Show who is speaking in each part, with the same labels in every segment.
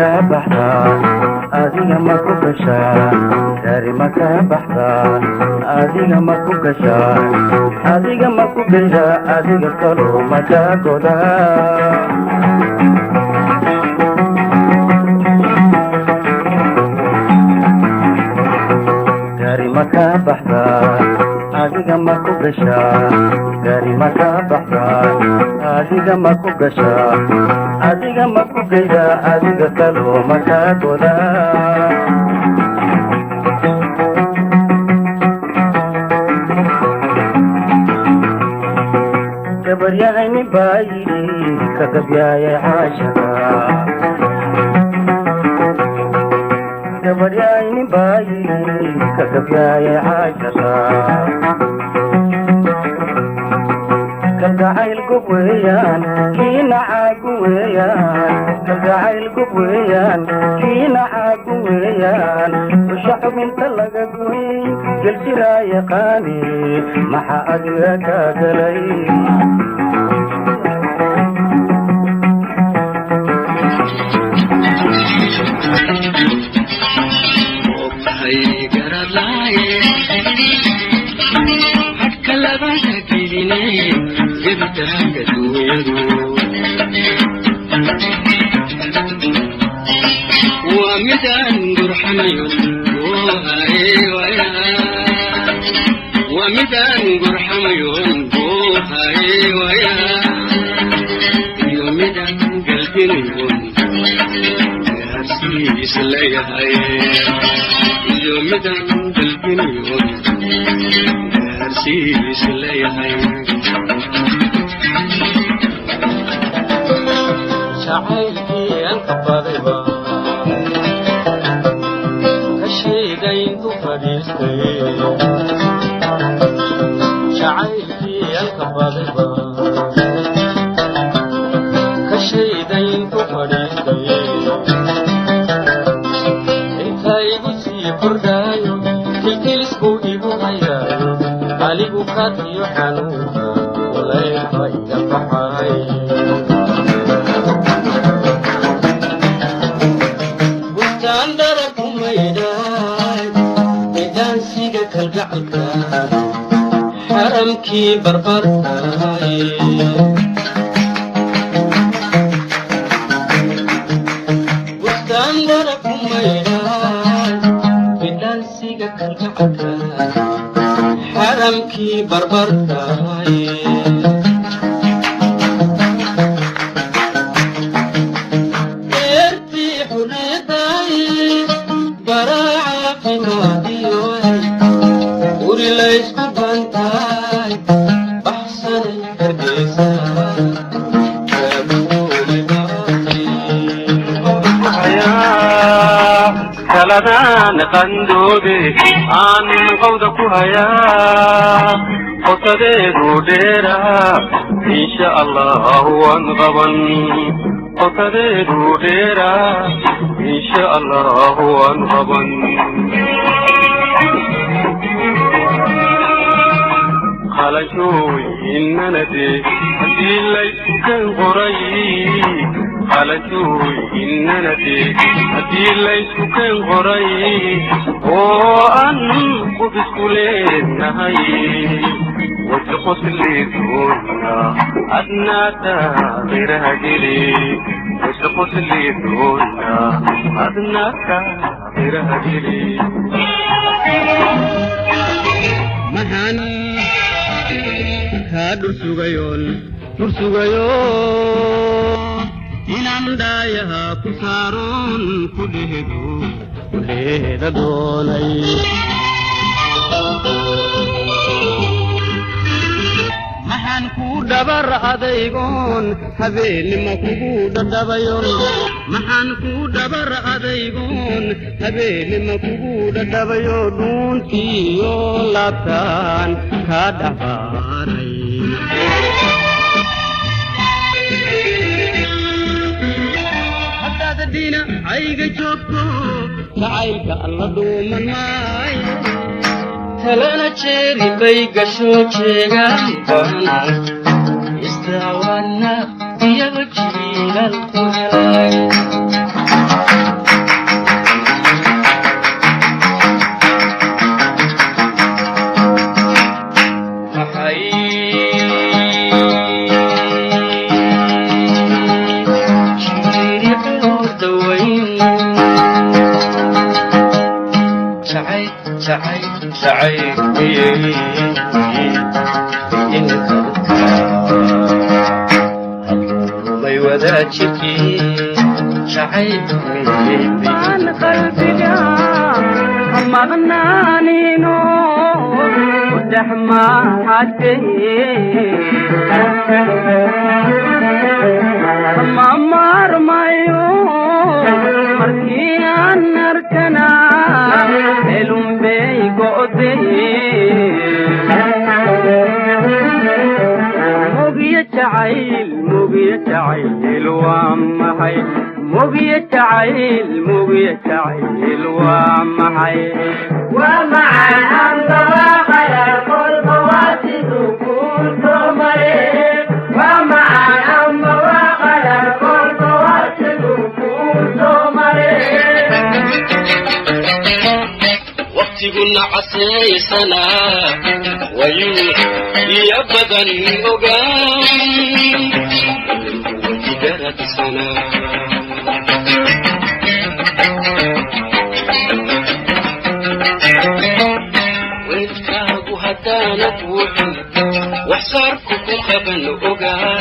Speaker 1: Kaa baxdaa, adiga ma ku gashaa? Gaari ma kaa baxdaa, adiga ma ku gashaa? Adiga ma ku gashaa? Adiga kaloo ma kaa godaa? Gaari ma kaa baxdaa, adiga ma ku gashaa? Gaari ma kaa baxdaa, adiga ma ku gashaa? Adiga ma ku geydaa? Adiga kaloo ma kaa godaa? Gabaryahay nin baa yidhi ka gabyaayay caashaqa. Gabaryahay nin baa yidhi ka gabyaayay caashaqa: kalgacayl gob weeyaan, kiina caagu weeyaan. Kalgacayl gob weeyaan, kiina caagu weeyaan. Usha xubinta laga goy geljiraa yaqaani, maxaa adiga kaa galay?
Speaker 2: Hadhka labada geline gebitaanka duunyadu waa midaan gurxamayon, waa midaan gurxamayon goohaye, iyo midaan galbinayon gaarsiis leeyahay, iyo midaan galbinayon gaarsiis leeyahay. Jacaylkii aan qabadayba ka sheegayn ku fadhiistay. Jacaylkii aan qabadayba ka sheegayn ku fadhiistay. Intaa igu sii kordhaayo, kilkilisku igu hayaayo, anigu kaadiyo xanuunka walaylka iga baxay. Bustaan dhara ku maydhaay midaansiga kalgacalka, xaramkii barbartaay. Bustaan dhara ku maydhaay midaansiga kalgacalka, xaramkii barbartaay. Beertii xurriyaday, baraa caafimaadiyoy, guri laysku bantaay, baxsanay Hargeysa.
Speaker 1: Kaladaan qandoobe aan qawda ku hayaa, qotadeedu dheeraa, insha Allahu waan qaban. Qotadeedu dheeraa, insha Allahu waan qaban. Qalashooyinanade haddii laysku kan qoray, qalashooyinanade haddii laysku kan qoray oo aan qubisku leenahay, wasi qosli doona adnaa taageeraha geli. Wasi qosli doona adnaa taageeraha geli.
Speaker 2: Maxaan kaa dhursugayoon dhursugayo inaan dhaayaha ku saaroon ku dhehedo ku dheeda doonay? Maxaan kuu dhabar adaygoon habeenima kugu dhadhabayon? Maxaan kuu dhabar adaygoon habeenima kugu dhadhabayo, dhuuntiiyo laabtaan kaa dhahbaaray? Haddaad dhinacayga joogto, jacaylka alla dhuuman maayo. Talana jeeri bay gasho jeegaan baano isdaawana iyago jiilal ku helay. Jacaylkiyey in kartaa hadduu rumay wadaajirkii jacaylkiyey.
Speaker 1: Baan qalbiga maqnaanino dhex maxadee ma maarmayo markii aan arkana helunbay go'dee mugiyo jacayl, mugiyo jacayl waa maxay? Mugiyo jacayl, mugiyo jacayl waa maxay? Waa macaan amba waa qadar kolba waa siduu kuu soo mare. Waa macaan amba waa qadar kolba waa siduu kuu soo mare.
Speaker 2: Waqtiguna casaysanaa wayuu iyo badan ogaan wajigaradsanaa. Weelkaagu haddaanad wuxun wax saarku ku qaban ogaa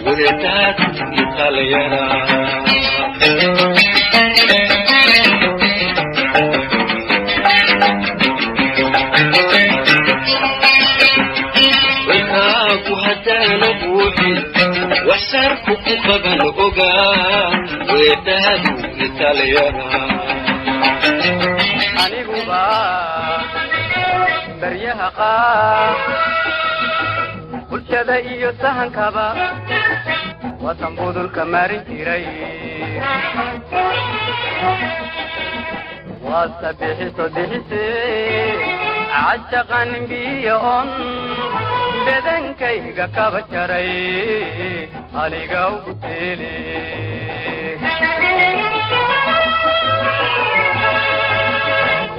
Speaker 2: weeldaadu italyara. Weelkaagu haddaanad wuxun wax saarku ku qaban ogaa weeldaadu italyara.
Speaker 1: Aniguba baryaha qaar bulshada iyo sahankaba waatan budulka marin jiray waasa bixiso bixise cashaqan biyo on bedankayga kaba jaray aniga ugu teele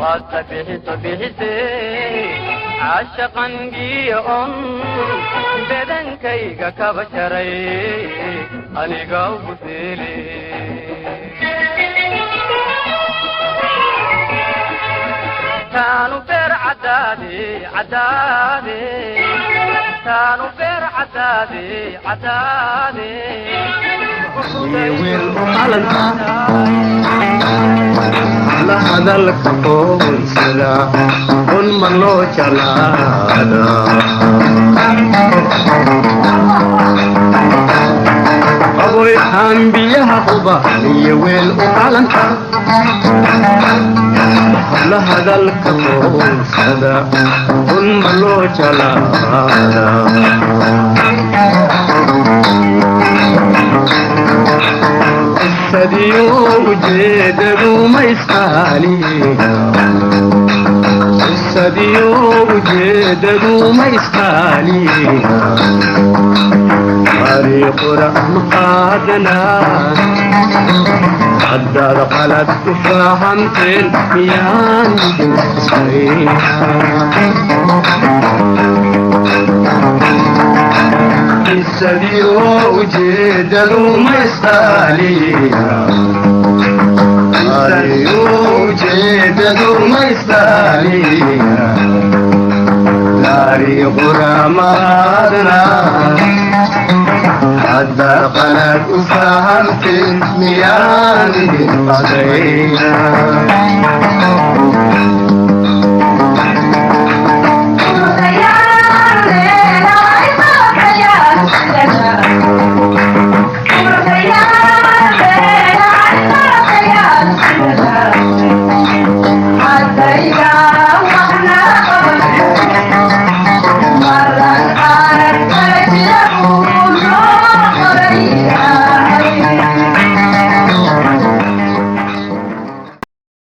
Speaker 1: waasa bixiso bixise cashaqan biyo on bedankayga kaba jaray aniga ugu teele taanu beer cadaade cadaade taanu beer cadaade cadaade.
Speaker 3: Wiil u qalanta la hadalka qoonsada un ma loo jalaada qaboy biyaha quba iyo weel u qalanta la hadalka qoonsada un ma loo jalaada sadiyo ujeedadu ma isqaaliga sadiyo ujeedadu ma isqaaliga ariiqura maqaadanaa haddaad qalad u fahamteen miyaan idin qasbayna sadiyo ujeedadu ma isqaaliga sadiyo ujeedadu ma isqaaliga taariikhuna maadna haddaad qalad u fahamteen miyaan idin qasbayna.